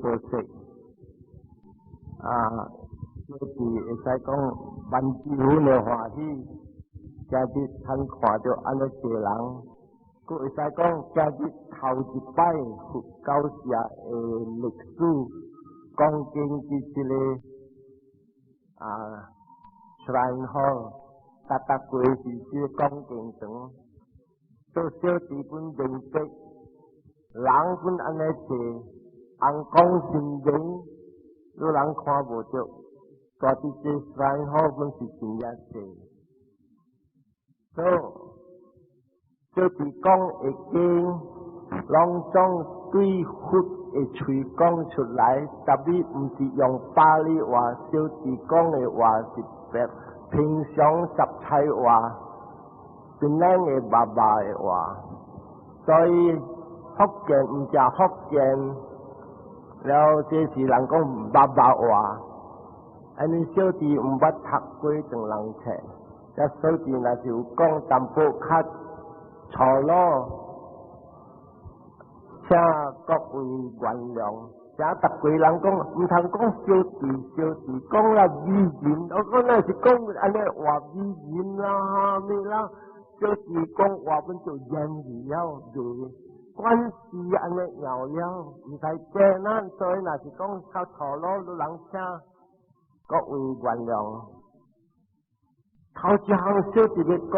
可惜。啊，小弟會使講萬之分的歡喜，今日通看著按呢濟人，閣會使講今日頭一擺佛教社的歷史講經佇這个Shrine Hall，逐逐過是這个講經場，做小弟本明白，人本按呢濟，尪公神明，你人看無著，蹛佇這 Shrine Hall 本是真正濟。所以，小弟講的經，攏總對佛的喙講出來，特別毋是用巴利話，小弟講的話是白平常雜菜話，是咱的爸爸的話，所以福建毋食福建，了這是人講爸爸話，按呢小弟毋捌讀過唐人冊，這小弟若是有講淡薄較錯囉，請各位原諒。請逐個人講，毋通講小弟小弟，講了美人，我講那是講按呢話美人啦，啥物啦，小弟講話本就言語了，袂關係按呢拗了，毋使驚咱，所以若是講較錯囉，你人請各位原諒。頭一項小弟欲講，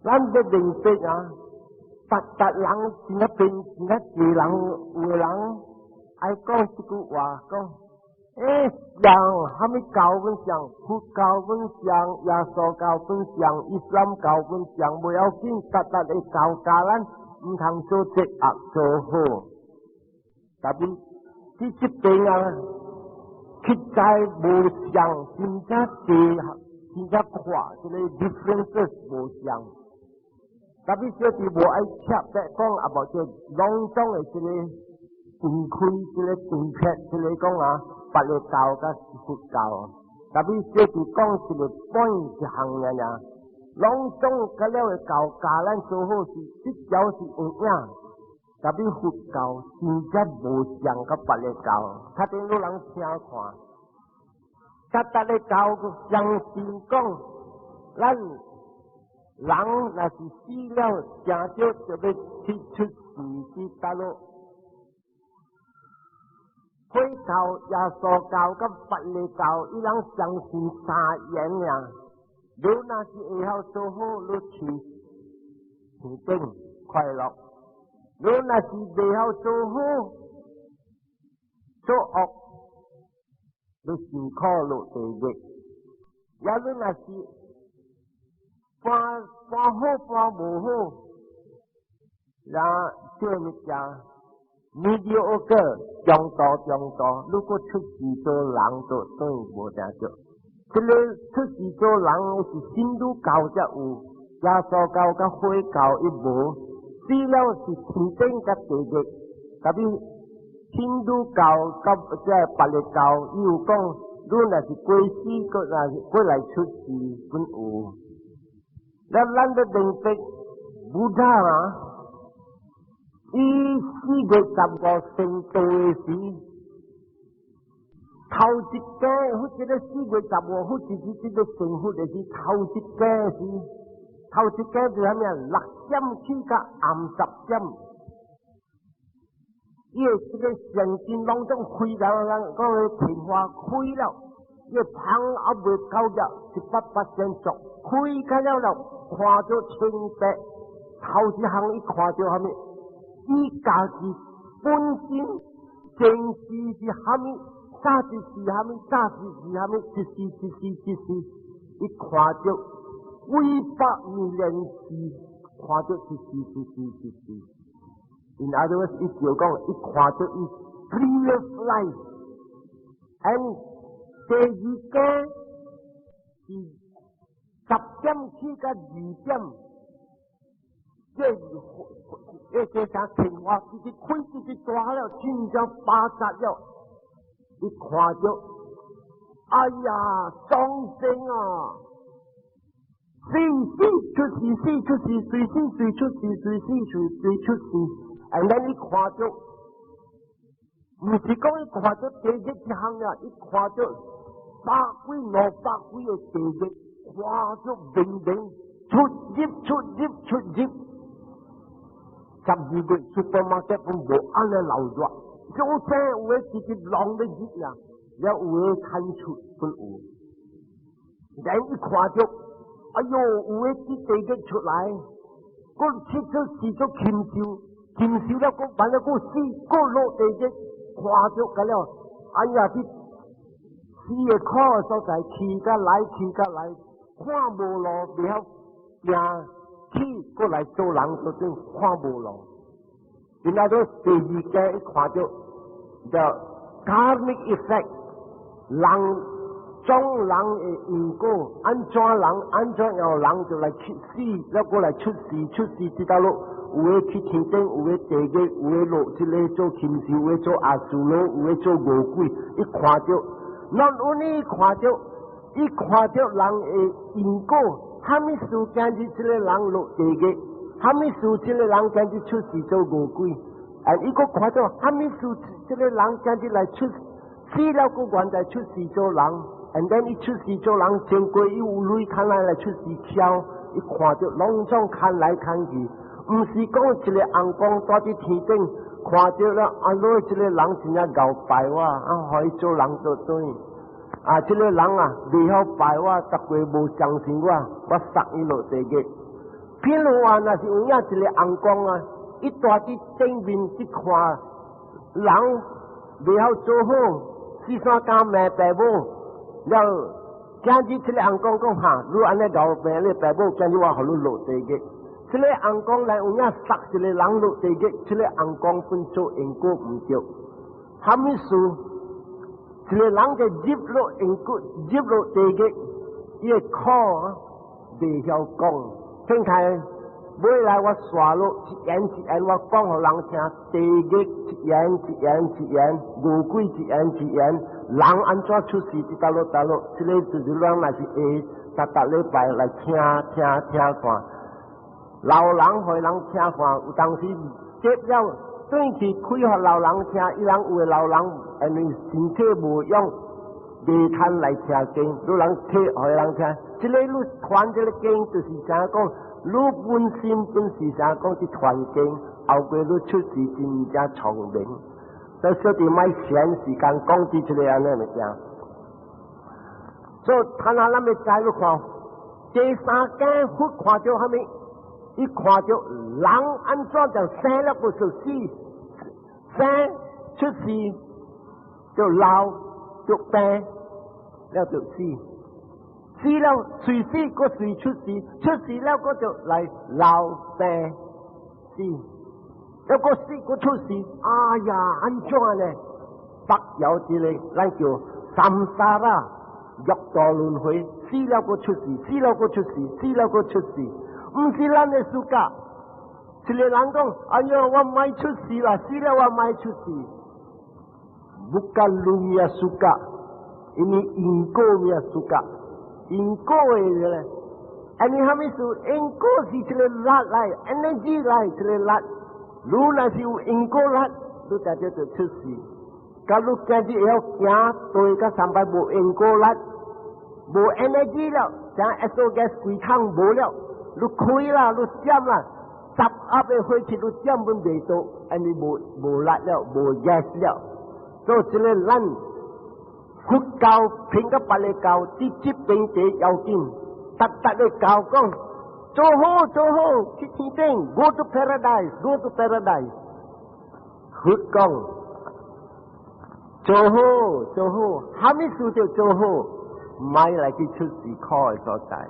咱欲明白啊！逐逐人真正變真正濟人，有的人愛講這句話，講欸，像啥物教本像，佛教本像，耶穌教本像，伊斯蘭教本像，無要緊，逐逐的教教咱毋通做這惡做好。特別佇這邊啊，實在無相，真正濟，真正闊，這个 differences 無相。特別小弟無愛特別講啊，無這攏總的這个分開，這个分別，這个講啊，別个教佮佛教。特別小弟講一个 point 一項爾爾，攏總佮了的教教咱做好事，這條是有影。特別佛教真正無相佮別个教，較頂你人聽看，逐逐个教相信講，咱人若是死了，誠少就欲去出世去佗落。回教、耶穌教佮別个教，伊人相信三元爾。你若是會曉做好，你去天頂快樂；你若是袂曉做好，做惡，你受苦落地獄。也你若是半半好半無好，然這物件，mediocre 中途中途，如果出世做人，就等於無定著。這个出世做人是印度教才有，耶穌教佮回教伊無，死了是天頂佮地獄。特別印度教佮這別个教，伊有講，你若是過死，閣若是過來出世，本有。咱咱欲明白，Buddha 啊，伊4月15成道的時，頭一個，好這个4月15，好一日這个成佛的時，頭一個時，頭一個是啥物啊？6點起到暗10點，伊的這个神經攏總開了，人講個天花開了，伊的芳猶未到了100%熟，開開了了，看著清白，頭一項伊看著啥物？伊家己本身前世是啥物？早一世啥物？早一世啥物？一世一世一世，伊看著幾百年世，看著一世一世一世。In other words，伊就講，伊看著伊 previous life，and 第二個是10點起到2點，這這這啥天花，直直開直直大了，真正八十了。伊看著，哎呀，眾生啊！隨死出世，死出世，隨死隨出世，隨死隨隨出世，and then 伊看著，毋是講伊看著地獄一項啊，伊看著百幾兩百幾个地獄，看著明明出入出入出入，12月 supermarket 攏無按呢鬧熱，就這有的直接浪欲入啊，了有的牽出攏有。人一看著，哎喲，有的佇地獄出來，閣七出四做禽獸，禽獸了閣完了閣死，閣落地獄，看著個了，哎呀，佇死的苦的所在，去甲來，去甲來，看無路，袂曉行去，閣來做人，都陣看無路。然後第二個一看著，叫 karmic effect，人。種人的因果，按怎人按怎樣人就來去死，了閣來出世，出世這條路，有的去天頂，有的地獄，有的落這个做禽獸，有的做阿修羅，有的做餓鬼。伊看著，not only 看著，伊看著人的因果，啥物事今日這个人落地獄，啥物事這个人今日出世做餓鬼，啊，伊閣看著啥物事這个人今日來出死了，閣原來出世做人。And then 伊出世做人，經過伊有鐳牽來來出世敲，伊看著攏總牽來牽去，毋是講一个尪公蹛佇天頂看著了，啊，落這個人真正𠢕拜我，啊，予伊做人做對。啊，這个人啊，袂曉拜我，逐過無相信我，我殺伊落地獄。譬如話，若是有影一个尪公啊，伊蹛佇頂面去看人袂曉做好，四三工罵爸母。了，今日這个尪公講哈，你按呢𠢕罵你爸母，今日我予你落地獄。這个尪公來有影殺一个人落地獄，這个尪公本做因果毋對。啥物事？一个人就入落因果，入落地獄，伊的苦袂曉講。聽看，尾來我煞落一言一言，我講予人聽，地獄一言一言一言，餓鬼一言一言，人按怎出世佇佗落佗落，這个就是咱若是會逐逐禮拜來聽聽聽看，老人予人聽看，有當時接了轉去開予老人聽，伊人有的老人因為身體無用，袂堪來聽經，你人聽予人聽，這个你傳這个經就是啥講？你本身本是啥講？去傳經，後過你出世真正聰明。所以小弟莫閒時間講佇這个按呢物件。所以，睇下咱欲知你看，第三間佛看著啥物？伊看著人按怎就生了閣就死，生出世就老就病了就死。死了隨死，閣隨出世，出世了閣就來老病死，了閣死閣出世，哎呀，按怎呢？北有一个，咱叫 samsara，六道輪迴，死了閣出世，死了閣出世，死了閣出世，毋是咱的 suka。一个人講：哎喲，我莫出世啦，死了我莫出世。Bukan lu punya suka，因為因果 punya suka。因果的咧，啊你啥物事？因果是一个力來，energy 來一个力。你若是有因果力，你才叫做出世。假如今日會曉行對，甲三擺無因果力，無 energy 了，像 exhaust gas 規桶無了，你開啦，你點啦，十壓的火氣你點本袂到，因為無無力了，無 gas 了，所以這个咱佛教憑甲別个教，佇這邊第要緊，逐逐个教講做好做好去天頂，go to paradise，go to paradise。佛講做好做好，啥物事就做好，莫來去出世苦的所在。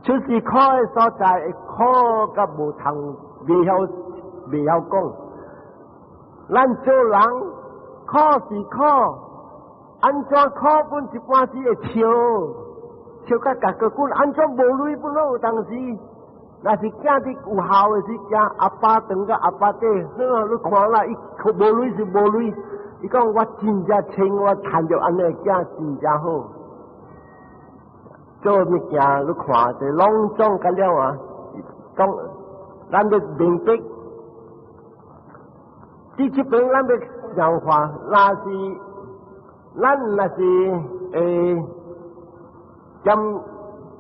出世苦的所在，苦甲無通，袂曉袂曉講。咱做人苦是苦，按怎苦本一般時會笑，笑甲家己滾，按怎無鐳本攏有當時。若是囝佇有孝的時，囝阿爸轉甲阿爸底，好啊，你看啦，伊無鐳是無鐳，伊講我真正清，我趁著按呢囝真正好。做物件你看，這攏總甲了啊，講咱欲明白。佇這邊咱欲想看，若是咱若是欸，將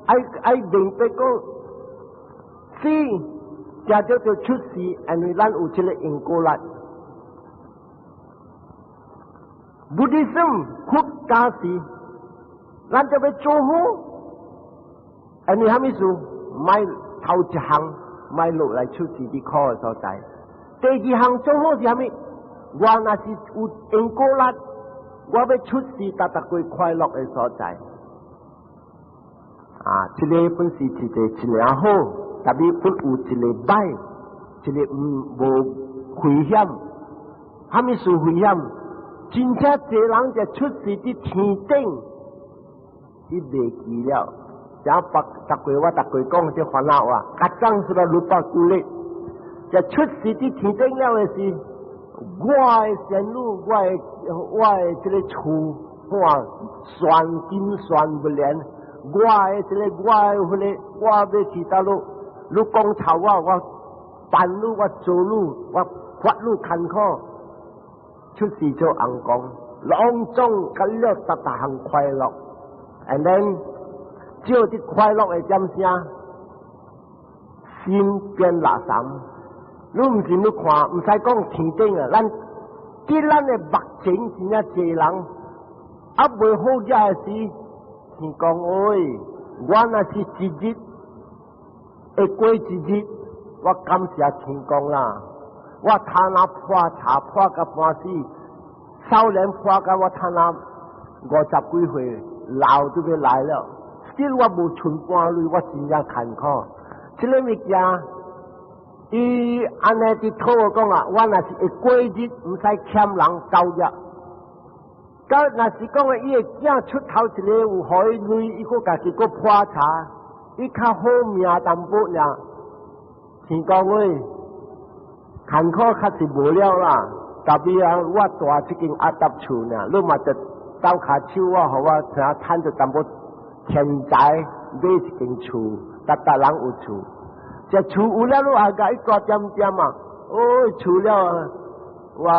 愛愛明白講，死才叫做出世，因為咱有這个因果力。Buddhism 佛教是，咱就欲做好，因為啥物事？莫頭一項莫落來出世佇苦的所在。第二項做好是啥物？我若是有因果力，我欲出世達達過快樂的所在。啊，這个本是一个真正好，特別本有一个歹，一个毋無危險。啥物事危險？真正濟人就出世佇天頂，伊袂記了。像別逐過我逐過講這煩惱話，較早是個六百幾日，就出世佇天頂了的是，我的仙女，我的這个厝，哇，懸金懸不連，我的這个我的彼个，我欲去佗落，你講臭我，我辦你，我做你，我罰你艱苦，出世做尪公，攏總甲了逐逐項快樂，and then 照佇快樂的點聲，心變垃圾。你毋是你看，毋使講天頂啊，咱佇咱的目前真正濟人，猶未好額的時，天公喂，我若是一日會過一日，我感謝天公啦。我頭若破柴破甲半死，少年破甲我頭若五十幾歲，老都欲來了。still 我無存半鐳，我真正艱苦。這个物件，伊按呢佇討我講啊，我若是會過日，毋使欠人交業。到若是講啊，伊的囝出頭一个有予伊鐳，伊閣家己閣破柴，伊較好命淡薄爾。天公喂，艱苦確實無了啦。特別啊，我住這間阿達厝呢，你嘛就鬥跤手啊，予我聽趁著淡薄錢財買一間厝，逐逐人有厝。這厝有了，你也共伊大點點啊。哦，厝了，我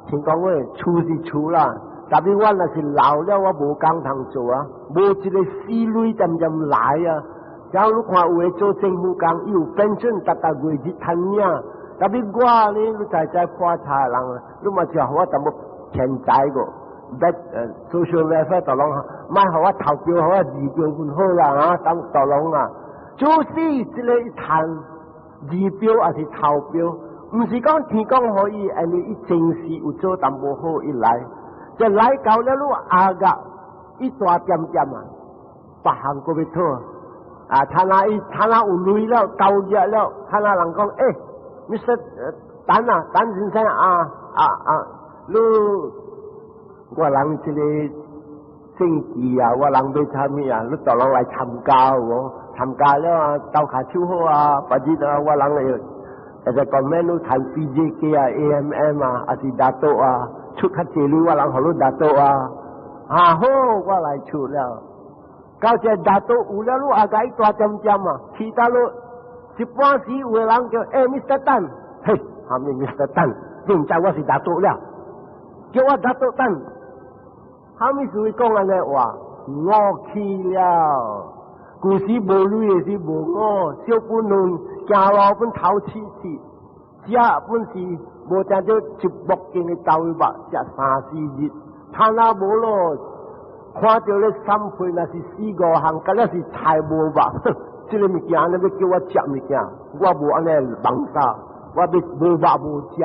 聽講話，厝是厝啦，特別我若是老了，我無工通做啊，無一个死鐳點點來啊。然後你看有的做政府工，伊有pension，逐逐月日趁領。特別我呢，你知知破柴人，你嘛是予我淡薄錢財個，別social welfare 大攏，莫予我頭票，予我二票分好啦啊，當大攏啊。就是這个趁二票抑是頭票，毋是講天公予伊，因為伊前世有做淡薄好，伊來，就來到了你阿個一大點點啊，別項閣欲討啊，他若伊他若有鐳了，交業了，他若人講，欸，Mr. 陳啊，陳先生啊啊啊，你我人這个政治啊，我人欲啥物啊，你逐攏來參加有無？參加了啊，鬥跤手好啊，別日啊，我人會會使講咩？你參 PJK 啊、AMM 啊，抑是拿督啊，出較濟鐳，我人予你拿督啊，啊好，我來出了。到這拿督有了，你也共伊大點點啊，其他你一半時有的人叫欸，Mr. 陳，嘿，啥物 Mr. 陳？你毋知我是拿督了，叫我拿督陳，啥物事講按呢話？我去了。舊時無鐳的時無我，小本論行路本頭刺刺，食本是無誠少一目鏡的豆肉，食三四日，他若無咯，看著咧三份若是四五項，敢若是菜無肉，這个物件你欲叫我食物件，我無按呢忙啥，我欲無肉無食。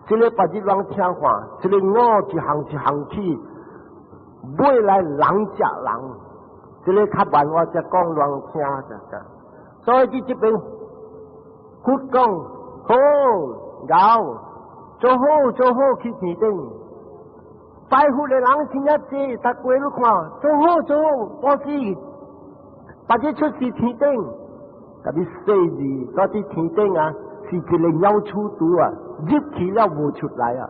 這个別日人聽看，這个我一項一項去，尾來人食人。這个較慢，我才講亂聽就個。所以佇這邊，佛講好𠢕做好做好去天頂，拜佛的人真正濟，逐過你看做好做好，我是別日出世天頂，特別細字，到佇天頂啊，是一個鳥鼠肚啊，入去了無出來啊，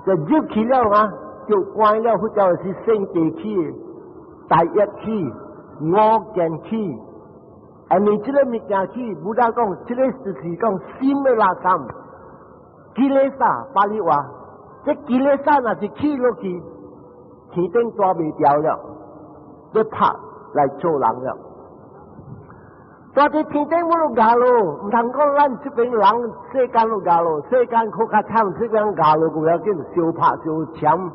就入去了啊，就關了，或者是聖地去。大業去，五見去，因為這个物件去，Buddha 講，這个就是講心的垃圾。Kilesa 巴利話，這 kilesa 若是起落去，天頂蹛袂牢了，欲拍來做人了。蹛佇天頂無路咬咯，毋通講咱這邊人世間路咬咯，世間較較慘，這邊咬咯無要緊，相拍相纏。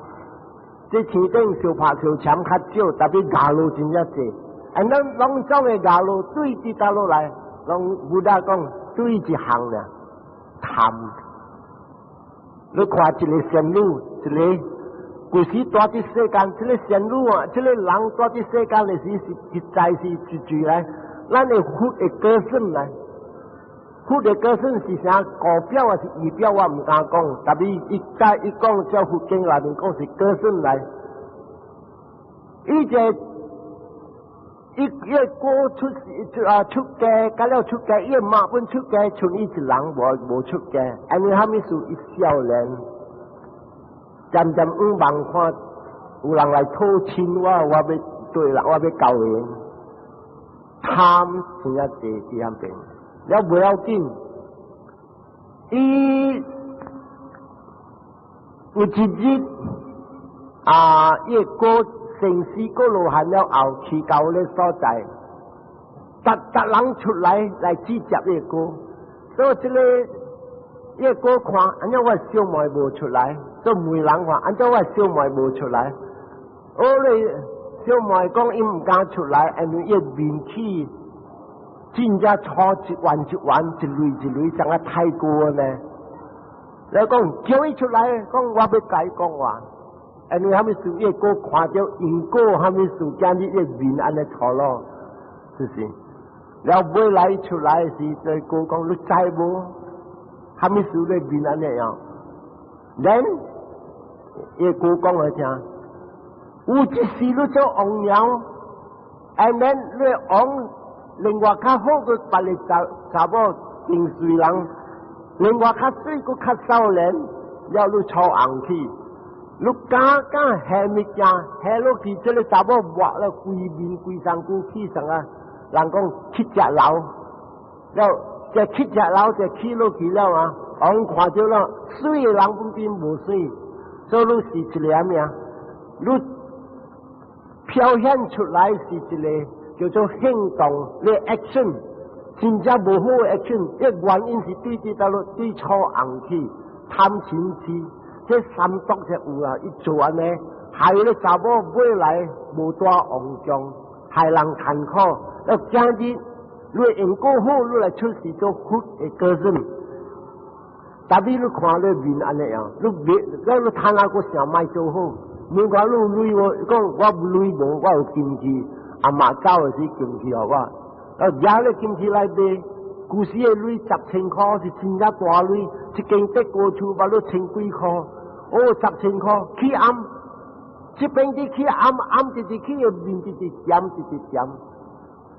這天頂相拍相纏較少，特別咬路真正濟。啊，咱攏總的咬路對佇佗落來，攏 Buddha 講對一項爾，貪。你看一個仙女，一個舊時蹛佇世間，這個仙女啊，這個人蹛佇世間的時是實在是一句來，咱的佛的果孫來，佛的果孫是啥？果表還是異表？我毋敢講。特別伊在伊講，照佛經內面講是果孫來。伊這伊伊果出世啊出家，甲了出家，伊媽本出家，賰伊一人無無出家，因為蝦米事？伊少年，漸漸往望看，有人來討親我，我欲對啦，我欲交緣，貪真正濟佇遐邊，了無要緊，伊有一日啊，伊個成四個羅漢了後，去到咧所在，逐逐人出來來指責伊個，所以這個伊個看，按怎我小妹無出來，所以問人看，按怎我小妹無出來，哦咧小妹講伊毋敢出來，因為伊面起真正粗一彎一彎，一類一類，像個泰國呢。你講叫伊出來，講我欲共伊講話。因為蝦米事？伊個看著因果蝦米事？今日伊面按呢粗魯，就是。了尾來出來時，這個講你知無？蝦米事你面按呢樣？Then 伊個講來聽，有一時你做王鳥，and then 你王另外較好過別个查查某定水人，另外較媠閣較少年，了你娶紅去。你敢敢下物件下落去，這個查某抹了規面規身軀起啥啊？人講七隻樓，了這七隻樓就起落去了啊！王看著了，媠的人本變無媠，所以你是一個啥物啊？你表現出來是一個叫做行動，你 action 真正無好的 action，這原因是對佇佗落對娶紅去貪嗔痴。這三毒就有啊！伊做按呢，害咧查某尾來無蹛王宮，害人艱苦。了今日你因果好，你來出世做佛的果孫。特別你看你面按呢樣，你面，了你貪啊閣想莫做好。問我你有鐳無？講我鐳無，我有金器。阿媽走的時金器予我，啊，舉咧金器來賣。舊時的鐳十千箍是真正大鐳，一間德國厝捌了千幾箍。哦，十千箍起暗，這邊佇起暗暗直直起，面直直點直直點。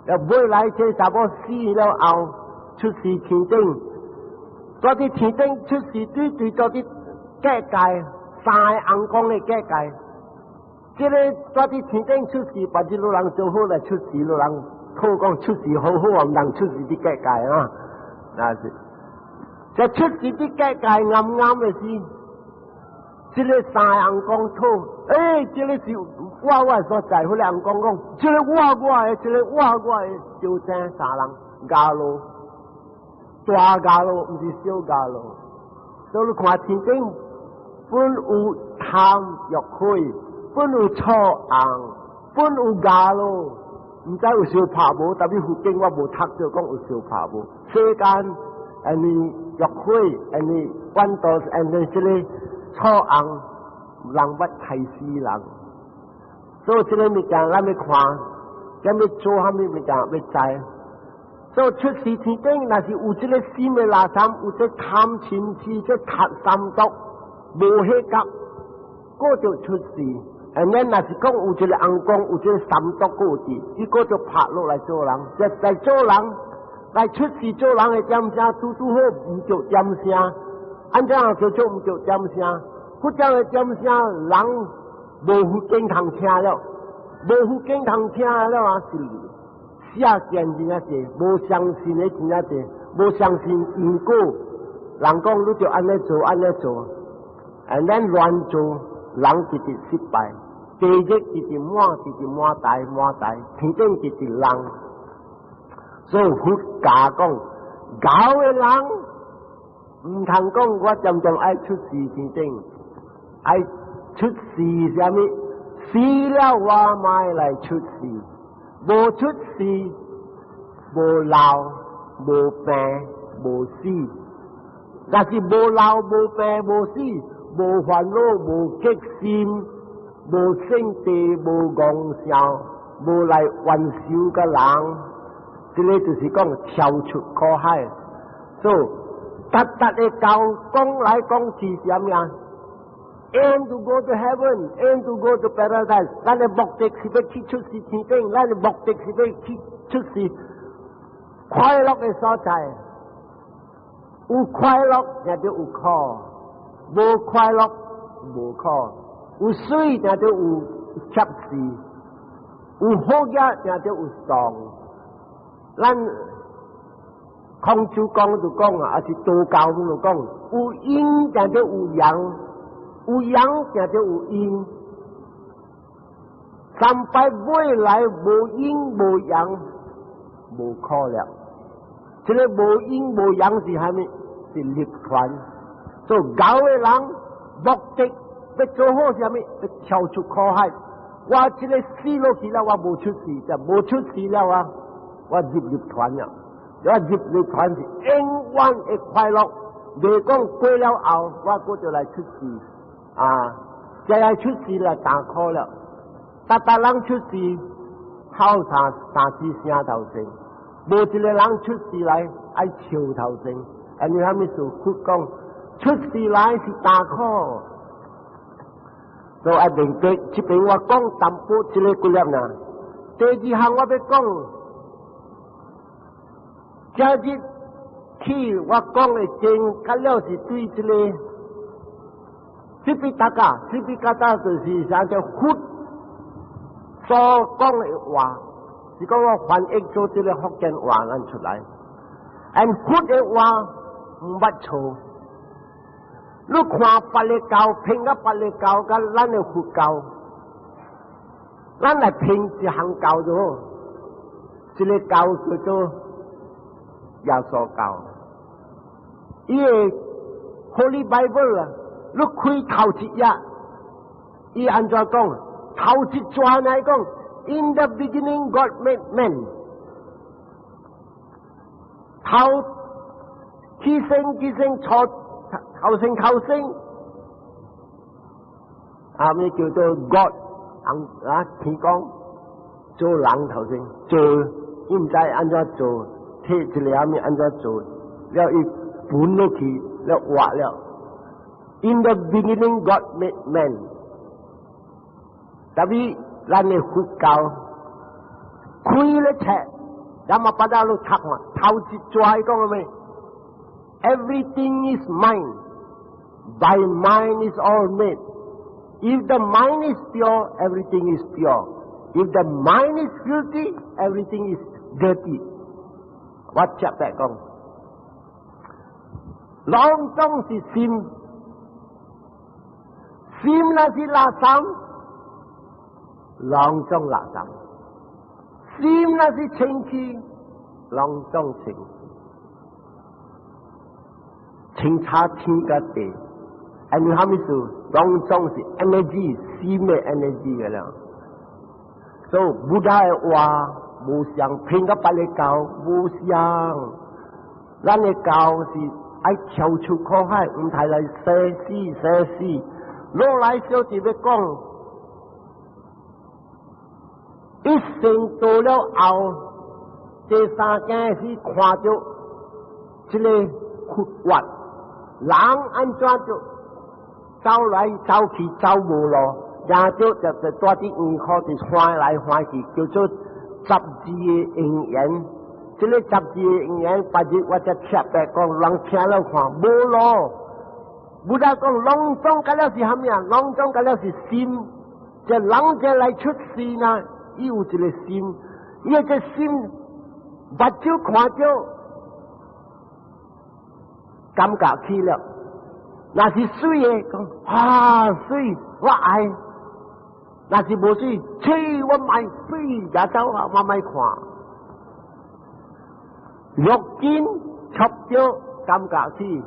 了尾來這查某死了後，出世天頂，蹛佇天頂出世對對蹛佇結界，三个尪公的結界。這個蹛佇天頂出世，別日老人做好來出世，老人討講出世好好啊，毋通出世佇結界啊，那是。這出世佇結界暗暗的時。這個三个尪公討，欸，這個是我我所在，彼個尪公講，這個我我的，這個我我的，就爭三人咬路，大咬路，毋是小咬路。所以你看天頂本有貪欲火，本有娶紅，本有咬路，毋知有相拍無？特別佛經我無讀著講有相拍無。世間按呢欲火，按呢管道，按呢這個。娶紅人捌刣死人，所以這個物件咱欲看，咱欲做蝦米物件欲知。所以出世天頂，若是有這個心的垃圾，有這貪嗔痴，這貪三毒無彼覺，閣就出世。and 咱若是講有這個尪公，有這個三毒閣有佇，伊閣就拍落來做人，來來做人，來出世做人的點聲，拄拄好毋著點聲，按怎樣叫做毋著點聲？佛教的點聲，人無佛經通聽了，無佛經通聽了啊，是邪見真正濟，無相信的真正濟，無相信因果，人講你就按呢做，按呢做，and then 亂做，人直直失敗，地獄直直滿，直直滿大滿大，天頂直直人。所以佛教講，𠢕的人毋通講我漸漸愛出世天頂，愛出世啥物？死了我嘛來出世，無出世，無老，無病，無死。若是無老無病無死，無煩惱無結心，無性地無戇笑，無來冤仇嘅人，這個就是講跳出苦海。所以，逐逐的教講來講去是啥物啊？Aim to go to heaven, aim to go to paradise。咱的目的是欲去出世天頂，咱的目的是欲去出世快樂的所在。有快樂才就有苦，無快樂無苦。有水才就有濕事，有好嘢才就有喪。咱孔子講就講啊，抑是道教就講，有陰才就有陽，有陽才就有陰。三擺尾來無陰無陽，無苦了。這個無陰無陽是蝦米？是涅槃。所以𠢕的人目的欲做好啥物？欲跳出苦海。我這個死落去了，我無出世，就無出世了啊！我入涅槃了。我入涅槃是永遠的快樂。袂講過了後，我閣就來出世啊！再來出世來大苦了。逐逐人出世，哭三三支聲頭先，無一個人出世來愛笑頭先。因為蝦米事？佛講出世來是大苦。所以愛明白，這邊我講淡薄這個幾粒呢。第二項我欲講，今日起我講的真，較了是對這個這筆大家，這筆大家就是啥叫佛所講的話，是講我翻譯做這個福建話咱出來，and 佛的話毋捌錯。你看別个教，評佮別个教，佮咱的佛教，咱來評一項教就好，這個教叫做耶穌教。伊的 Holy Bible 啊，你開頭一頁，伊按怎講？頭一段來講，In the beginning God made man。頭起先起先初頭先頭先，啊咩叫做 God？啊天講做人頭先做，伊毋知按怎做，提一個啥物按怎做，了伊分落去了活了。In the beginning God made man。特別咱的佛教開咧冊，咱嘛捌到你讀嘛，頭一段講啥物？Everything is mind. By mind is all made. If the mind is pure, everything is pure. If the mind is filthy, everything is dirty. 我接來講，攏總是心，心若是垃圾，攏總垃圾；心若是清氣，攏總清氣。清查天佮地，因為蝦米事？攏總是 energy，心的 energy 嘅啦。所以 Buddha 的話無相，評佮別个教無相。咱的教是愛跳出苦海，毋通來生死生死。落來小弟欲講，一生到了後，第三件事看著這個佛法，人按怎就走來走去走無路，然後就蹛佇園口就翻來翻去，叫做十字的因緣。這個十字的因緣，別日我才特別講，人聽了看無路。Buddha 講，攏總佮了是蝦米啊？攏總佮了是心。這人這來出世呢，伊有一個心，伊個心目睭看著，感覺起了。若是媠的，講啊媠，我愛；若是無媠，吹我莫媠，也走啊，我莫看。六根觸著感覺起，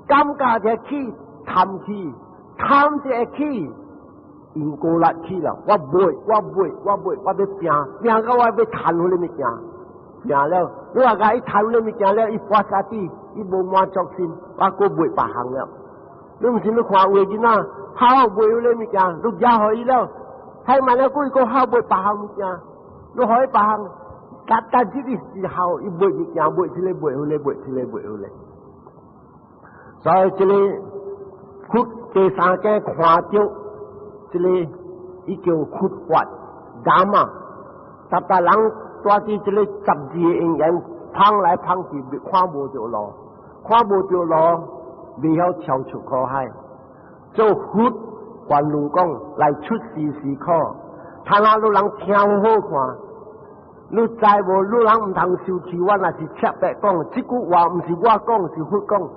感覺就起貪起，貪就會起因果力起了。我袂，我袂，我袂，我欲拚，拚到我欲趁彼个物件，拚了，你話共伊趁彼个物件了，伊發啥子？伊無滿足心，我閣袂別項了。你毋是你看有的囡仔好好賣彼个物件，你寄予伊了，還慢了過伊閣好賣別項物件，你予伊別項，但但這個時候伊賣物件，賣這個賣彼個，賣這個賣彼個。所以這个佛第三個看著這个，伊叫佛法 Dhamma，逐逐人蹛佇這个十二因緣，碰來碰去，看無著路，看無著路，袂曉跳出苦海。做佛觀如講來出世是苦，他若汝人聽好看，你知無？汝人毋通受氣，我若是赤白講，這句話毋是我講，是佛講。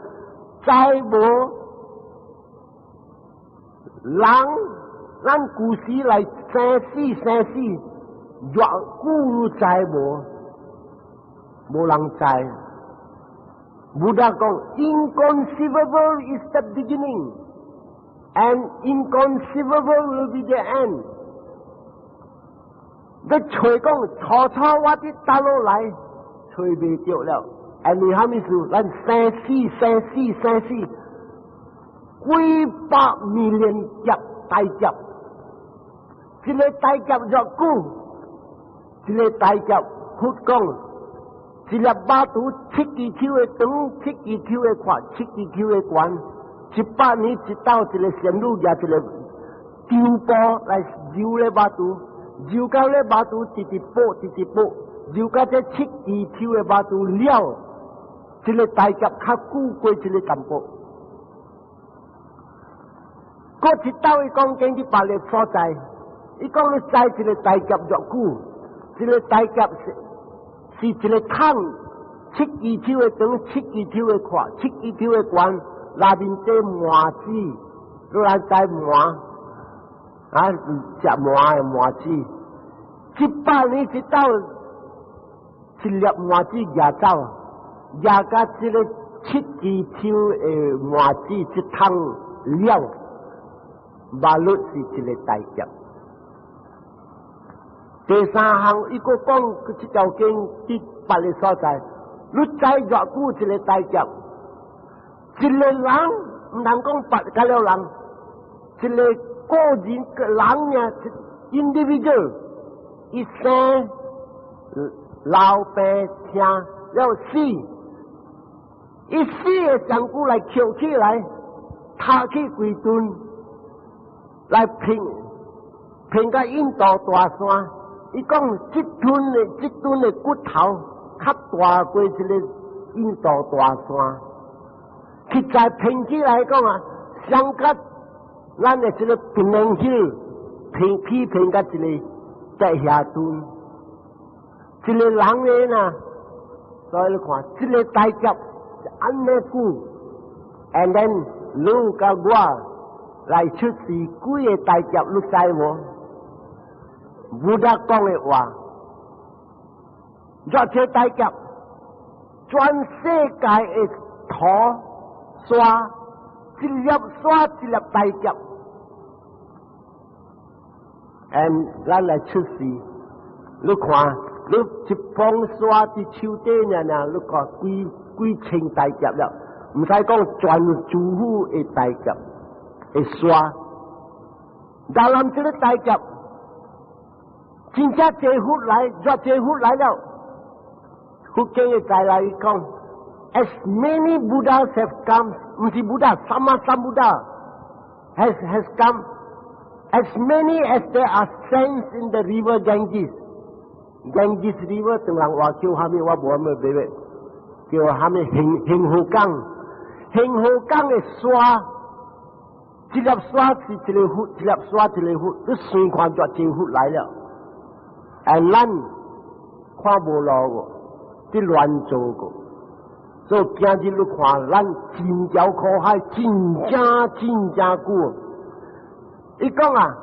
知無？人，咱舊時來生死生死，偌久知無？無人知。Buddha 講：inconceivable is the beginning, and inconceivable will be the end。你揣講初初我佇佗落來，揣袂著了。因為啥物事？咱生死生死生死，幾百 million 劫大劫，這个大劫偌久，這个大劫佛講，一粒肉櫥七支手的長，七支手的寬，七支手的懸，100年一斗，一个仙女舉一个丟布來揉咧肉櫥，揉到咧肉櫥直直薄，直直薄，揉到這七支手的肉櫥了，這个大劫較久過這个淡薄。過一斗伊講經佇別个所在，伊講你知這个大劫偌久，這个大劫是一个桶，七支手的長，七支手的寬，七支手的懸，內面裝麻子，你來知麻啊？食麻的麻子，100年一斗，一粒麻子舉走，舉甲這个七支手的麻子一桶了，馬律是一个大劫。第三項，伊閣講這條經佇別个所在，你知偌久一个大劫？一个人毋通講別個了人，一个個人個人爾，individual，伊生老病痛了死，伊死的上久來抾起來，抬去規頓，來拼拼甲印度大山。伊講這頓的骨頭較大過這个印度大山。實在拼起來講啊，相甲咱的這个平能丘拼比拼甲一个在遐頓，一个人的呢，所以你看，這个大劫按呢久，and then 你佮我來出世幾个大劫，你知無？Buddha 講的話，偌濟大劫，全世界的土沙，一粒沙一粒大劫，and 咱來出世，你看，你一捧沙佇手底爾爾，你看幾幾千大劫了，毋使講全諸府的大劫的沙，但咱這个大劫。真正濟佛來，若濟佛來了，佛經的再來講，as many Buddhas have come，毋是 Buddha，Samma Sambuddha has come，as many as there are sands in the river Ganges，Ganges river 唐人話叫啥物？我無啥物白白，叫啥物？恒河江，恒河江的沙，一粒沙是一个佛，一粒沙一个佛，你算看就濟佛來了。哎，咱看無路個，佇亂做個，所以今日你看，咱真條苦海，真正真正久。伊講啊，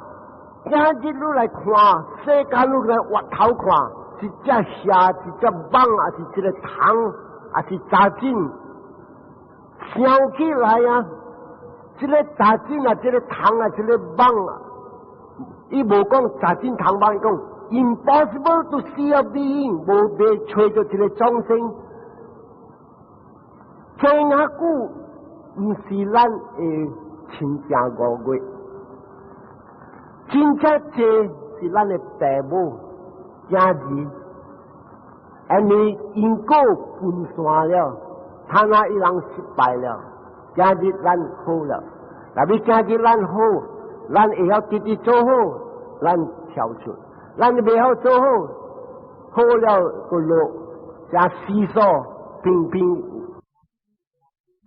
今日你來看，世間你來越頭看，一隻蛇，一隻蠓，還是一個蟲，還是雜菌，想起來啊，這個雜菌啊，這個蟲啊，這個蠓啊，伊無講雜菌蟲蠓，伊講 impossible to see a being，無被揣著一個眾生。這遐久，毋是咱的親情五月，真正濟是咱的爸母、囝兒，因為因果分散了，他那伊人失敗了，今日咱好了，特別今日咱好，咱會曉直直做好，咱跳出；咱袂曉做好，好了閣落，加思索平平。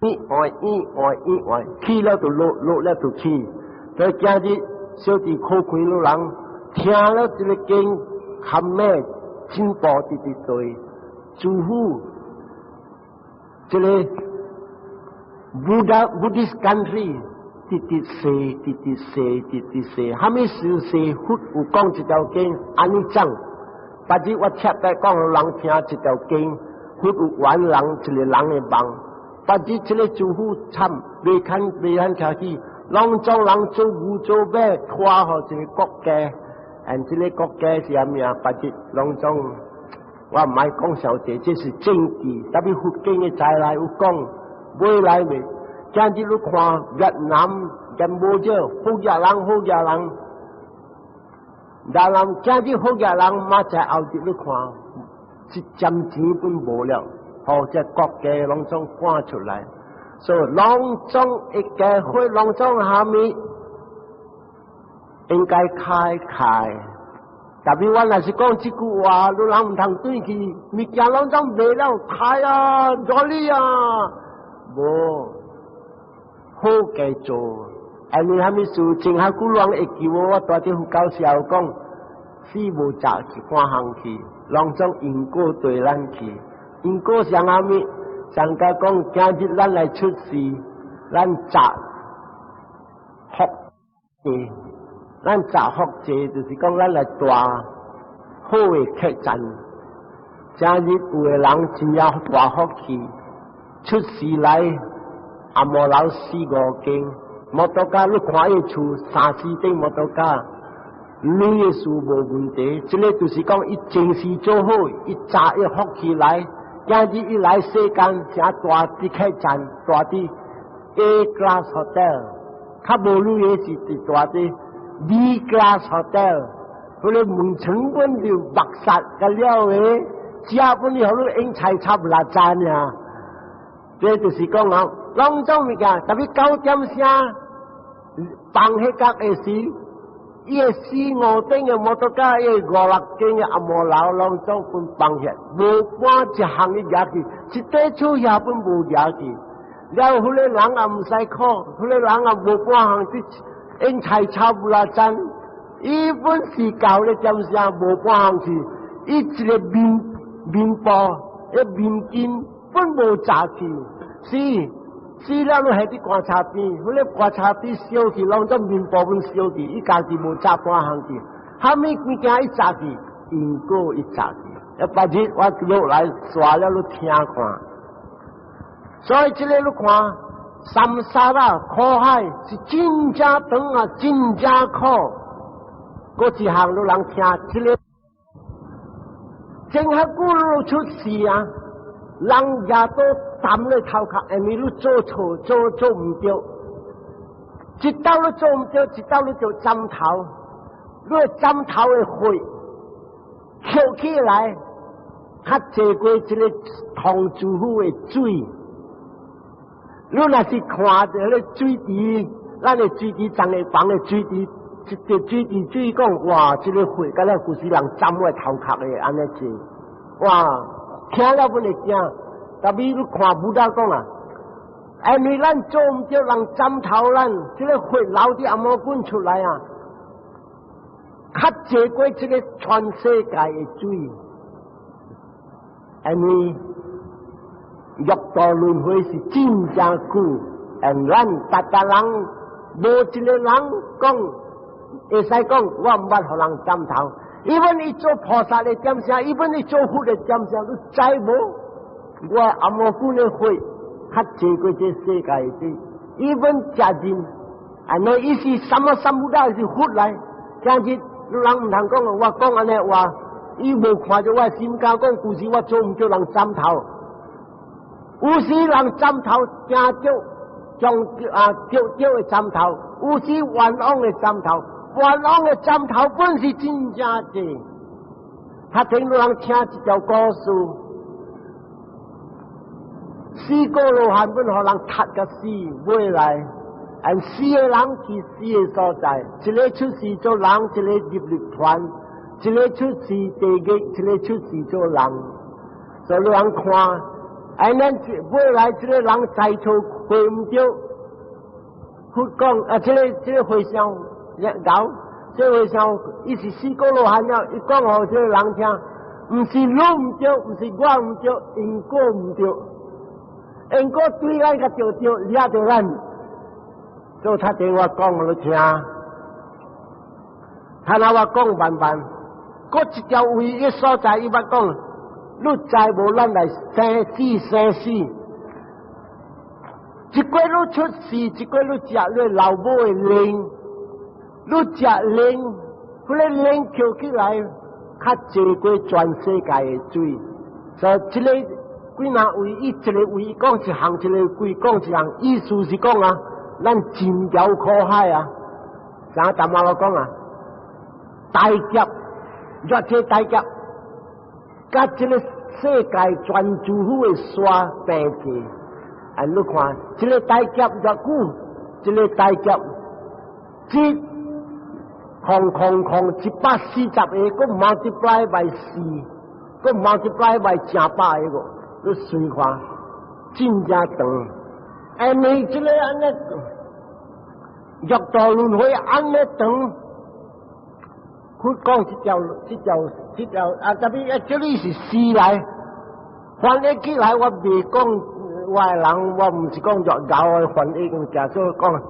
一換一換一換，起了就落，落了就起。所以今日小弟苦虧老人聽了這個經，含咩進步直直對，祝福這個 Buddha Buddhist country 直直說，直直說，直直說，蝦米事說佛有講這條經，按呢講。別日我切來講，人聽這條經，佛有圓人一個人的夢。別日這個師父慘，未肯未肯徛起，攏總人做牛做馬，拖予一個國家，and 這個國家是啥物啊？別日攏總我毋愛講小姐，這是政治，特別佛經的在內有講，未來未。今日你看越南、柬埔寨、福建人、福建人，越南今日福建人嘛在後日你看，一針錢本無了。吼，這國家攏總趕出來，所以攏總一家伙攏總蝦米應該開開。特別我若是講這句話，你人毋通轉去，物件攏總賣了，開啊，努力啊，無好計做。因為蝦米事？前下久人會記我，我蹛佇佛教時候講，死無擇去半項去，攏總因果綴咱去。因果像蝦米？上家講，今日咱來出世，咱擇福濟，咱擇福濟，就是講咱來蹛好的客棧。今日有的人真正大福氣，出世來阿摩樓四五間，摩托卡你看伊厝三四頂摩托卡，鐳的事無問題。這個就是講，伊前世做好，伊擇伊福氣來。今日伊來世間，誠蹛佇客棧，蹛佇 A class hotel，較無鐳的是佇蹛佇 B class hotel，彼個門床本就目殺個了的，食本你予你用菜插六盞爾。這就是講啊，攏總物件，特別9點聲放彼角的時，伊的四五頂的摩托卡，伊的五六間的阿摩樓，攏總分放起，無半一項伊舉去，一塊厝遐本無舉去。了，彼個人也毋使苦，彼個人也無半項去用菜炒無啦盞，伊本是舊咧點聲無半項去，伊一個面面布，一面巾本無紮去，是。死了，你還佇棺材邊，彼個棺材邊燒去，攏總面布本燒去，伊家己無紮半項去，蝦米物件伊紮去，因果伊紮去。一別日我落來刷了，你聽看。所以這個你看，samsara 苦海是真正長啊，真正苦。閣一項你人聽，這個前較久出世啊，人也都擔咧頭殼，因為你做錯做做毋對，一道你做毋對，一道你就斬頭，你斬頭的血扣起來，較濟過這個唐主府的水。你若是看著彼個水池，咱的水池長個房的水池，一個水池水講，哇！這個血敢若舊時人斬我頭殼的按呢濟，哇！聽了本會驚。特別你看 Buddha 講啊，因為咱做毋對，人斬頭咱，這個血流佇紅毛滾出來啊，較濟過這個全世界的水，因為六道輪迴是真正久，and 咱逐逐人無一個人講會使講我毋捌予人斬頭。even 伊做菩薩的點聲，even 伊做佛的點聲，你知無？我阿摩古的血較濟過這世界的，even 食人，按呢伊是什麼什麼的是佛來，今日你人毋通講，我講按呢話，伊無看著我心肝講，舊時我做毋著人斬頭，有時人斬頭驚著將啊著著的斬頭，有時冤枉的斬頭。冤枉的斬頭本是真正濟，他聽到人聽一條故事，四個羅漢本予人踢甲死，尾來，按四個人去四個所在，一個出世做人，一個入涅槃，一個出世地獄，一個出世做人。所以人看，按咱尾來這個人在厝回毋著，佛講啊，這個和尚。搞，這和尚伊是四果羅漢了，伊講予這個人聽，毋是你毋著，毋是我毋著，因果毋著，因果對咱較著著，掠著咱，所以他聽我講予你聽，他若我講慢慢，閣一條位的所在，伊捌講，你知無？咱來生死生死，一過你出世，一過你食你老母的奶。你食奶，彼個奶抾起來，較濟過全世界的水。所以這個幾若位，伊一個位講一項，一個位講一項，意思是講啊，咱盡條苦海啊。啥淡仔我講啊，大劫，熱這大劫，佮這個世界全諸府的沙平濟。啊，你看，這個大劫偌久，這個大劫，這空空空140個，閣 multiply by 四，閣 multiply by 成百個，你算看，真正長。因為這個按呢，六道輪迴按呢長，佢講這條、這條、這條啊，特別啊，這裡是詩來，翻譯起來我袂講我的人，我毋是講作𠢕的翻譯物件，所以講。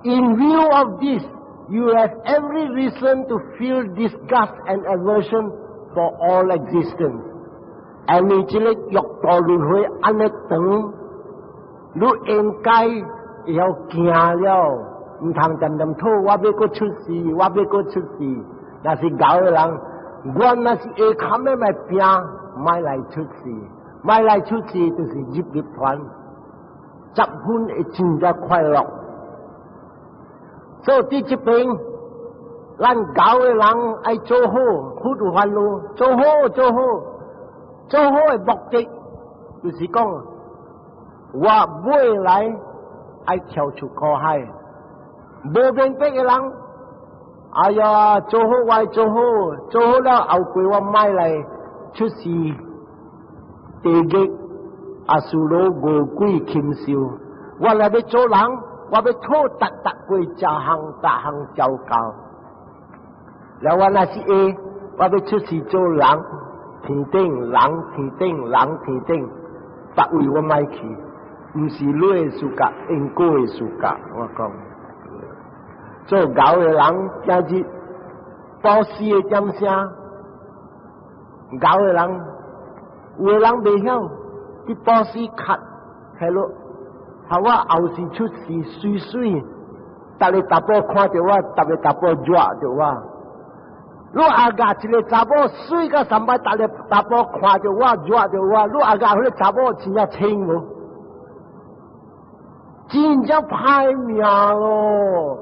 In view of this, you have every reason to feel disgust and aversion for all existence。因為這個六道輪迴按呢長，你應該會曉驚了，毋通恬恬討，我欲閣出世，我欲閣出世。若是𠢕的人，我若是會堪的來拚，莫來出世，莫來出世就是入涅槃，十分會真正快樂。所以佇這邊，咱𠢕的人愛做好，佛有煩惱，做好做好，做好的目的，就是講我未來愛跳出苦海。無明白的人，哎呀，做好我愛做好，做好了後過我莫來出世地獄阿修羅餓鬼禽獸，我來欲做人，我欲討逐逐過食項逐項糟糕。了我若是會，我欲出世做人，天頂人天頂人天頂，別位我莫去，毋是你的事格，因果的事格。我講，做𠢕的人，今日布施的點聲，𠢕的人，有的人袂曉，去布施較，係咯，予我後世出世媠媠，逐个查埔看著我，逐个查埔惹著我。你阿共一個查某媠甲三擺，逐个查埔看著我，惹著我。你阿共彼個查某真正清無？真正歹命咯，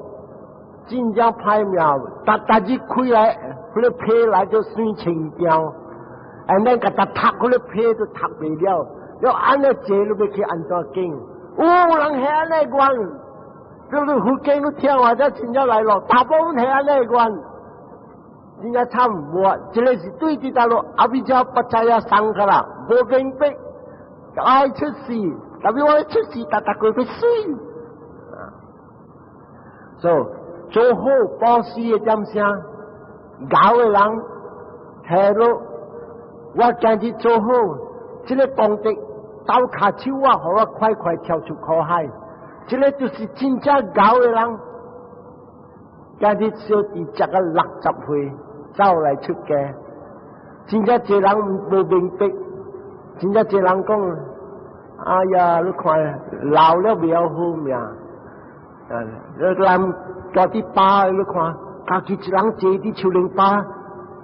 真正歹命。逐逐日開來，彼個被來就媠清掉，and then 共逐讀彼個被都讀袂了。你按呢坐，你欲去按怎經？有人係按呢願，你佛經你聽話才真正來咯。大部分係按呢願。真正慘，無，這個是對佇大陸 avijjā paccayā saṅkhārā，無明白，愛出世，特別我出世，逐逐個欲死。所以做好布施的點聲，𠢕的人，係咯，我今日做好，這個功德。鬥跤手我，予我快快跳出苦海。這个就是真正𠢕的人。今日小弟食到60歲，走來出家。真正濟人無明白，真正濟人講：哎呀，你看老了袂曉好命。啊，你人住佇巴，你看，家己一人坐佇樹林巴，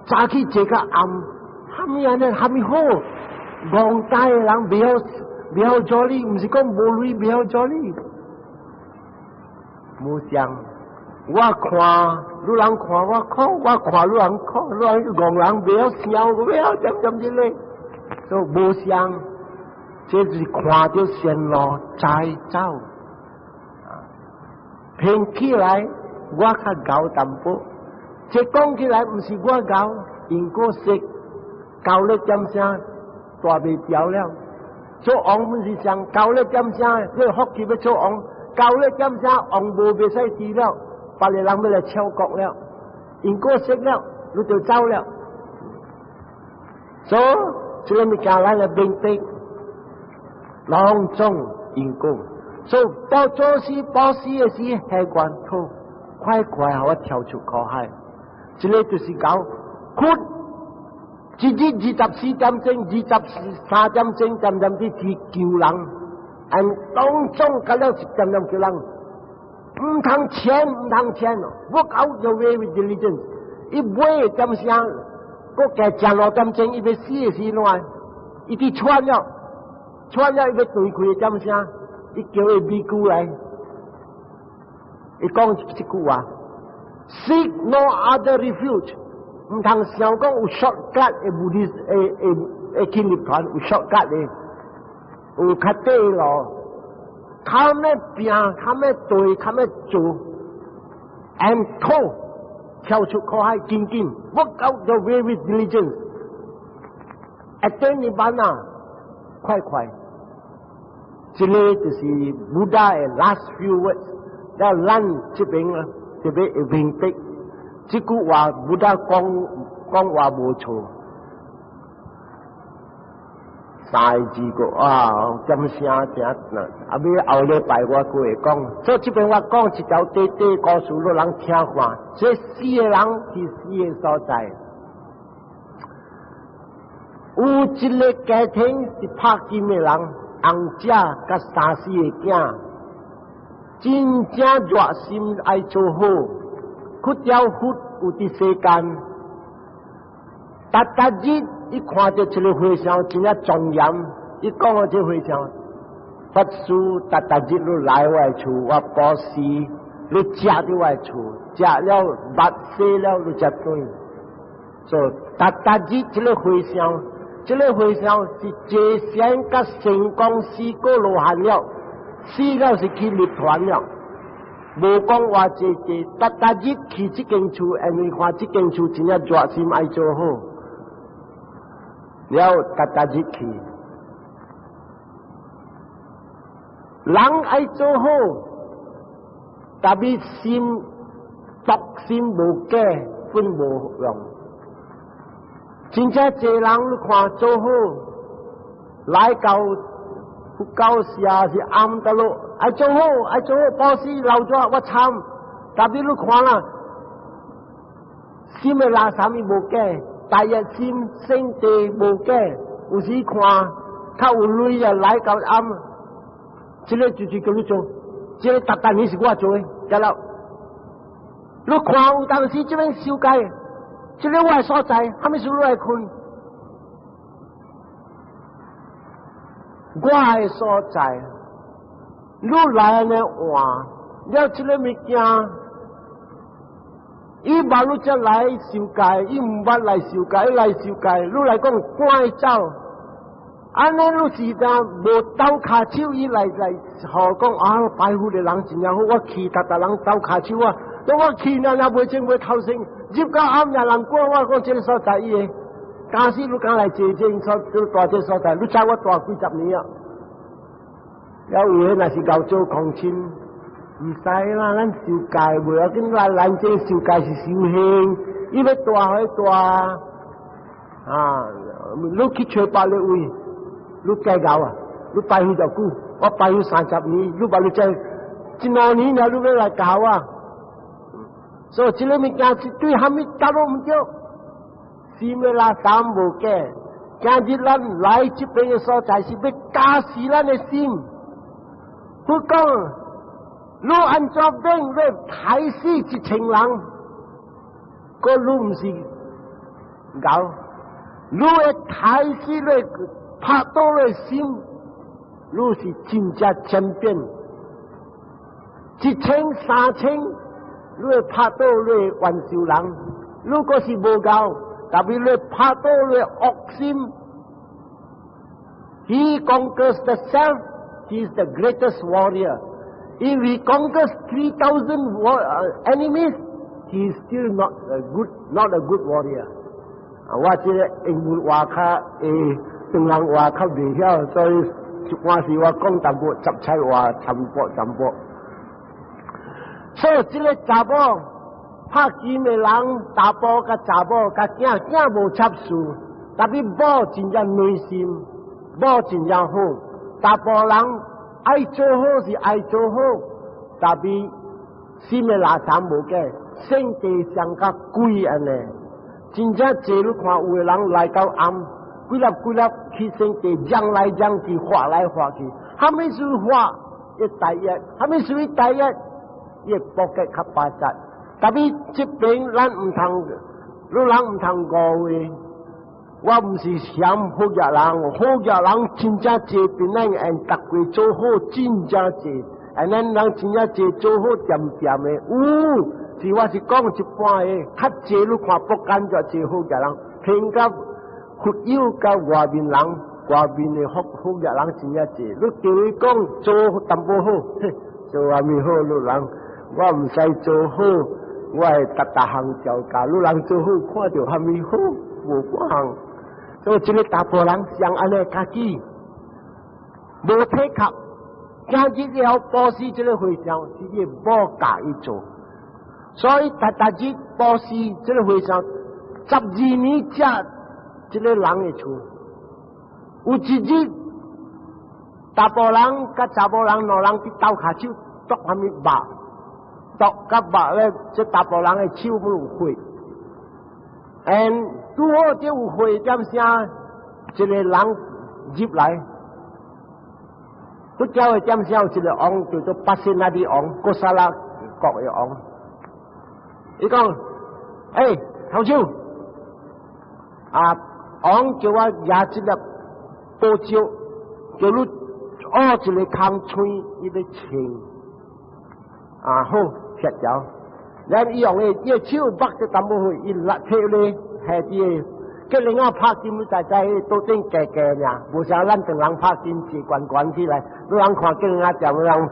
早起坐到暗，蝦米按呢？蝦米好？戇呆的人袂曉袂曉做理，毋是講無鐳袂曉做理，無相。我看汝人看我苦，我看汝人苦，汝人戇人袂曉笑，袂曉點點之類，所以無相，這是看著線路再走。評起來我較𠢕淡薄，這講起來毋是我𠢕，因果說交了點聲大袂掉了。做王毋是上交了點聲，你福氣欲做王，交了點聲王無袂使治了。別个人欲來超國了，因果識了，你就走了。所以這个物件咱來明白，攏總因果。所以到做事布施的時，係願土，快快予我跳出苦海。這个就是講，佛一日24點鐘，23點鐘，點點佇去救人，按當中甲了一點點救人。毋通淺，毋通淺，work out your way with diligence。伊尾點聲，閣加食6點鐘，伊欲死的時怎？伊佇喘了，喘了，伊欲斷氣點聲，伊叫伊比丘來，伊講一句話：Seek no other refuge。毋通想講有 shortcut 的目的，會會會去涅槃有 shortcut 的，有較短路。較欲拼，較欲對，較欲做，and 土跳出苦海，緊緊，work out the way with diligence。Attain Nibbana，快快，這个就是 Buddha 的 last few words。了咱這邊啊，特別會明白，這句話 Buddha 講講話無錯。三字個啊，點聲聽啊，尾後禮拜我閣會講。所以這邊我講一條短短故事，予人聽看。這四个人佇四个所在，有一个家庭是拍金的人，翁姐佮三四个囝，真正熱心愛做好，去掉佛有佇世間，逐逐日伊看著這个和尚真正莊嚴，伊講予這和尚，法師逐逐日你來我的厝，我布施，你食佇我的厝，食了肉洗了你才轉。所以逐逐日這个和尚，這个和尚是坐禪佮成功四果羅漢了，死了是去涅槃了。無講話濟濟，逐逐日去這間厝，因為看這間厝真正熱心愛做好，了逐逐日去。人愛做好，特別心毒心無假，分無用。真正濟人你看做好，來到佛教社是暗得落，愛做好，愛做好，布施留咗我參。特別你看啦，心的垃圾伊無假，大日心聖地無假，有時看較有鐳啊來到暗。這个就是叫你做，這个逐逐年是我做的，得了。你看有當時這邊修改，這个我的所在，啥物事你來開？我的所在，你來按呢換，了這个物件，伊無你才來受戒，伊毋捌來受戒，伊來受戒，你來講趕伊走。按呢，你是當無鬥跤手，伊來來予講啊，拜佛的人真正好，我去逐逐人鬥跤手啊，當我去那那袂穿袂頭先，入到暗也人趕我講這个所在伊的，假使你敢來坐這所，這大這所在，你知我蹛幾十年啊？了有的若是𠢕做公親，毋使啦，咱受戒袂要緊，咱咱這受戒是修行，伊欲蹛予伊蹛啊！你去揣別个位。你計較啊？你拜許偌久？我拜許30年，你把你這一兩年了，你欲來教我？所以這个物件是對蝦米答攏毋對，心的垃圾無假。今日咱來這邊的所在是欲教死咱的心。佛講，你按怎變欲刣死1000人，閣你毋是𠢕，你會刣死你拍倒你心，你是真正 champion。10003000，你會拍倒你冤仇人。如果是無𠢕，特別你拍倒你惡心。He conquers the self, he is the greatest warrior. If he conquers 3,000 enemies, he is still not a good warrior. 我這個英文話較中人話較袂曉，所以一般時我講淡薄雜菜話，淡薄淡薄。所以這個查某拍金的人，查埔佮查某佮囝，囝無插事，特別某真正耐心，某真正好。查埔人愛做好是愛做好，特別心的垃圾無假，性地上較鬼按呢。真正濟你看有的人來到暗，幾粒幾粒去聖地，嚷來嚷去，畫來畫去，蝦米事畫一大一，蝦米屬於大一，伊會搏擊較巴扎。特別這邊咱毋通，你人毋通誤會。我毋是嫌好額人，好額人真正濟邊咱按逐個做好真正濟，按咱人真正濟做好恬恬的，有是我是講一般的，較濟你看福建就濟好額人，聽甲佛友佮外面人，外面的福福額人真正濟，你叫伊講做淡薄好，做啥物好？你人我毋使做好，我會逐逐項調教，你人做好看著蝦米好，無半項。所以這个查埔人像按呢家己無體合，今日了布施這个和尚是伊某教伊做，所以逐逐日布施這个和尚12年食這个人的厝，有一日查埔人佮查某人兩人佇鬥跤手剁蝦米肉，剁佮肉咧，這查埔人的手攏有血。And 拄好這有血點聲，一個人入來，佛教的點聲有一個王叫做巴仙那裡王，哥沙拉國的王。伊講：欸，頭手，啊，王叫我舉這粒寶石，叫你挖一个空喙，伊欲穿。啊，好，協調。咱伊用的伊的手目得淡薄血，伊落摕咧下佇個，叫人仔拍金在在桌頂加加爾，無像咱唐人拍金坐懸懸起來，你人看叫人仔踮人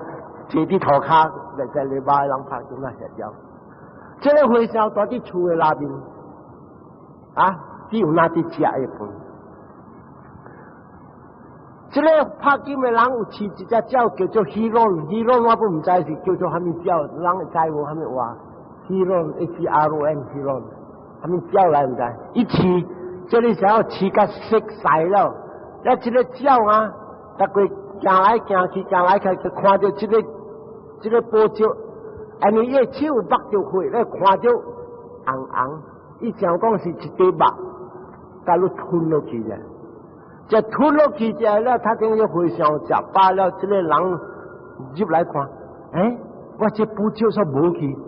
坐佇塗跤，來在禮拜人拍金啊協調。這个和尚蹛佇厝的內面，啊，只有那佇食的飯。這个拍金的人有飼一隻鳥叫做 heron，heron 我閣毋知是叫做蝦米鳥，人會知無蝦米話？Heron H R O N heron，蝦米鳥來毋知？伊飼，這个時候飼甲熟似了，啊，這个鳥啊，逐個行來行去，行來行去，看著這个寶石，因為伊的手目著血咧，看著紅紅，伊想講是一塊肉，共你吞落去咧。這吞落去之後了，他等於和尚食飽了，這个人入來看，欸，我這寶石煞無去，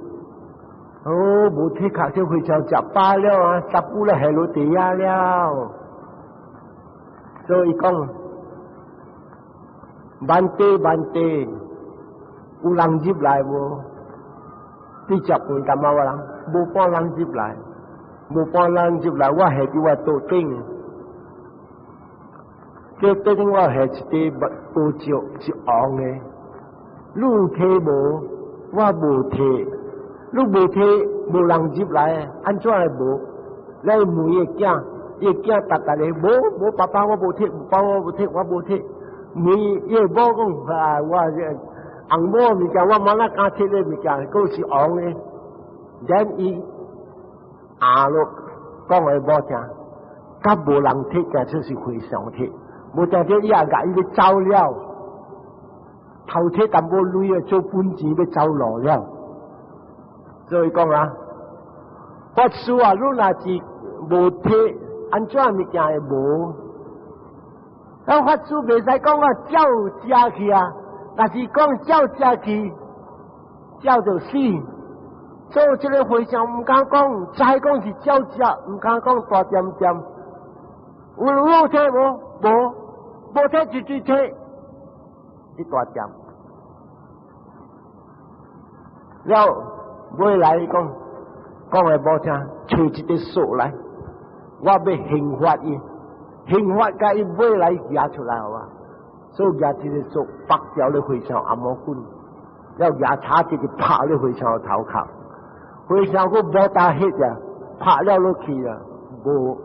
哦，無體殼，這和尚食飽了啊，十久咧下落地下了。所以講，Bhante Bhante，有人入來無？佇食飯感覺我人，無半人入來，無半人入來，我下佇我桌頂。這桌頂我下一塊寶石是紅的，你有提無？我無提，你無提，無人入來，按怎會無？你問伊囝，伊囝答答咧，無無爸爸我無提，爸爸我無提，我無提。問伊某講啊，我這紅某物件，我無哪敢提這物件，閣是紅的。然伊阿咯講予某聽，較無人提，就是和尚提。無定著伊也共伊欲走了，頭提淡薄鐳啊，做本錢欲走路了。所以講啊，法師啊，你若是無提，按怎物件會無？啊，法師袂使講啊，鳥食去啊，若是講鳥食去，鳥就死。所以這个和尚毋敢講，知講是鳥食，毋敢講大點點。有有提無？無，無提就就提，一大點。了尾來講，講話無聽，揣一个索來，我欲刑罰伊，刑罰共伊尾來舉出來好啊。所以舉一个索，縛掉咧和尚頷毛棍，了舉叉一個拍咧和尚頭殼。和尚閣無打血啊，拍了落去啊，無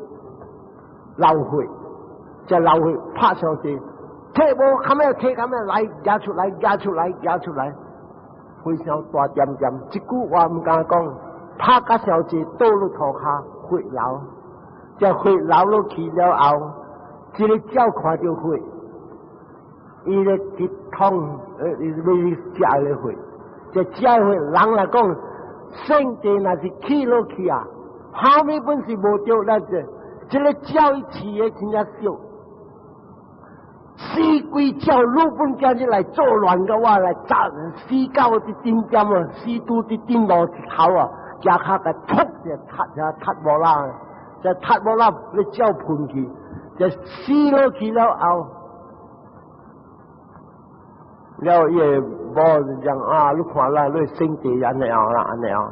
流血，這流血拍上去，提無，較尾提較尾來，舉出來，舉出來，舉出來，和尚大點點，一句話毋敢講，拍甲傷濟倒落塗跤，血流，這血流落去了後，這个鳥看著血，伊咧去捅，伊欲食个血，這食血人來講。聖地若是去落去啊，後面本是無著那個，這个鳥伊飼的真正少，死鬼鳥愈本今日來作亂的話來炸死狗佇頂點啊，死豬佇頂路頭啊，食較個突就踢就踢無啦，就踢無啦，咧鳥噴去，就死落去了後，了伊个某就講啊，你看啦，你聖地按呢樣啦，按呢樣。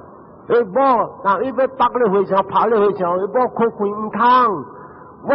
欸某，若伊欲縛你和尚，拍你和尚，伊某看開毋通，我。